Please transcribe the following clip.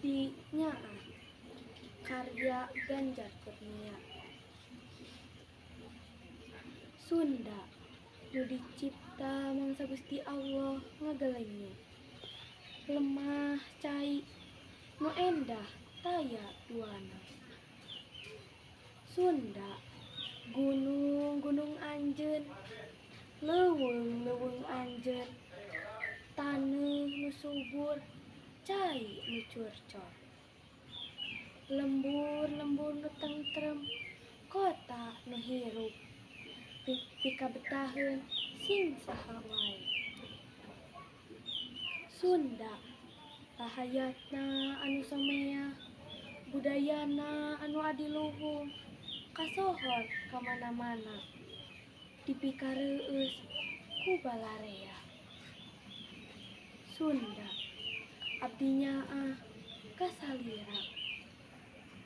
Abdi Nyaah karya Ganjar Kurnia. Sunda nu dicipta mangsa Gusti Allah ngagelenye, lemah cai nu endah taya duana. Sunda gunung-gunung anjeun, leuweung-leuweung anjeun, taneuh nu subur, cai nu curcor, lembur-lembur nu tentrem, kota nu hirup pikabetaheun sing saha wae. Sunda rahayatna anu somea, budayana anu adiluhung, kasohor ka mana-mana, dipikareueus ku balarea. Sunda abdi nyaah ka salira.